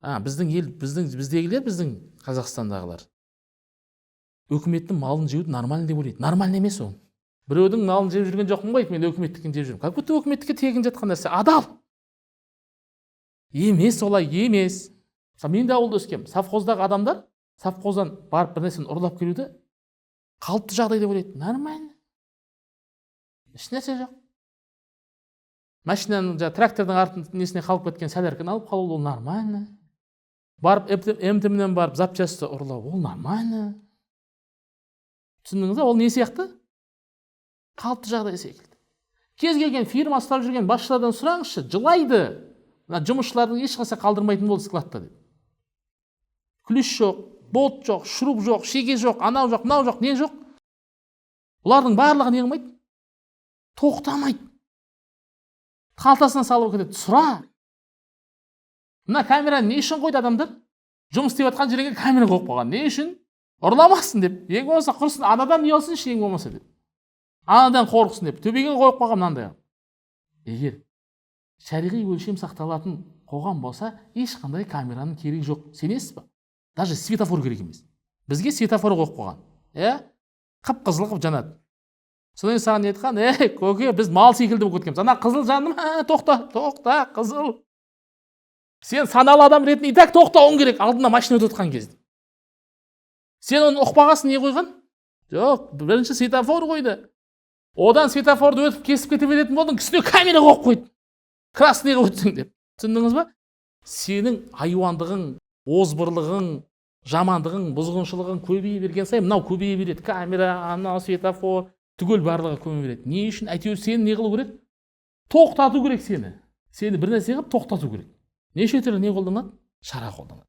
А біздің ел, біздің, біздегілер, біздің Қазақстандағылар өкіметтің малын жеуді нормально деп ойлайды. Нормально емес ол. Біреудің малын жеп жүрген жоқпын ғой, мен өкіметтікін жеп жүрмін. Как будто өкіметтікі тегін жатқан нәрсе, адал емес, олай емес. Мысалы, мен де ауылда өскенмін. Совхоздағы адамдар совхоздан барып бір нәрсені ұрлап келуді қалыпты жағдай деп ойлайды. Нормально, ешнәрсе жоқ. Машинаның, жаңағы трактордың артын несіне қалып кеткен солярканы алып қалу, ол нормально. Барып МТМнен барып запчасті ұрлау, ол нормально. Түсіндіңіз ба? Ол не сияқты? Қалыпты жағдай секілді. Кез келген фирма ұстап жүрген басшылардан сұраңызшы, жылайды: «Мына жұмысшылардың ешқайсысы қалдырмайтын болды складта», – деп. Ключ жоқ, болт жоқ, шуруп жоқ, шеге жоқ, анау жоқ, мынау жоқ, не жоқ. Бұлардың барлығы не қылмайды? Тоқтамайды, қалтасына салып кетеді. Сұра, мына камераны не үшін қойды адамдар? Жұмыс істеп жатқан жерге камера қойып қойған. Не үшін? Ұрламасын деп. Ең болмаса, құрысын, анадан ұялсыншы ең болмаса деп, анадан қорықсын деп төбеге қойып қойған мынандай. Егер шариғи өлшем сақталатын қоғам болса, ешқандай камераның керегі жоқ, сенесіз ба? Даже светофор керек емес. Бізге светофор қойып қойған, иә, қып қызыл қылып жанады. Содан кейін саған не айтқан: «Ей, көке, біз мал секілді болып кеткенбіз. Ана қызыл жанды ма, тоқта, тоқта, қызыл». Сен саналы адам ретінде и так тоқтауың керек алдында машина өтіп жатқан кезде. Сен оны ұқпағансың. Не қойған жоқ? Бірінші светофор қойды, одан светофорды өтіп, кесіп кете беретін болдың, үстіне камера қойып қойды, красный ға өтсең деп. Түсіндіңіз ба? Сенің айуандығың, озбырлығың, жамандығың, бұзғыншылығың көбейе берген сайын мынау көбейе береді: камера, анау светофор, түгел барлығы көбейе береді. Не үшін? Әйтеуір сені не қылу керек? Тоқтату керек сені. Сені бір нәрсе қылып тоқтату керек. Неше түрлі не қолданады? Шара қолданады.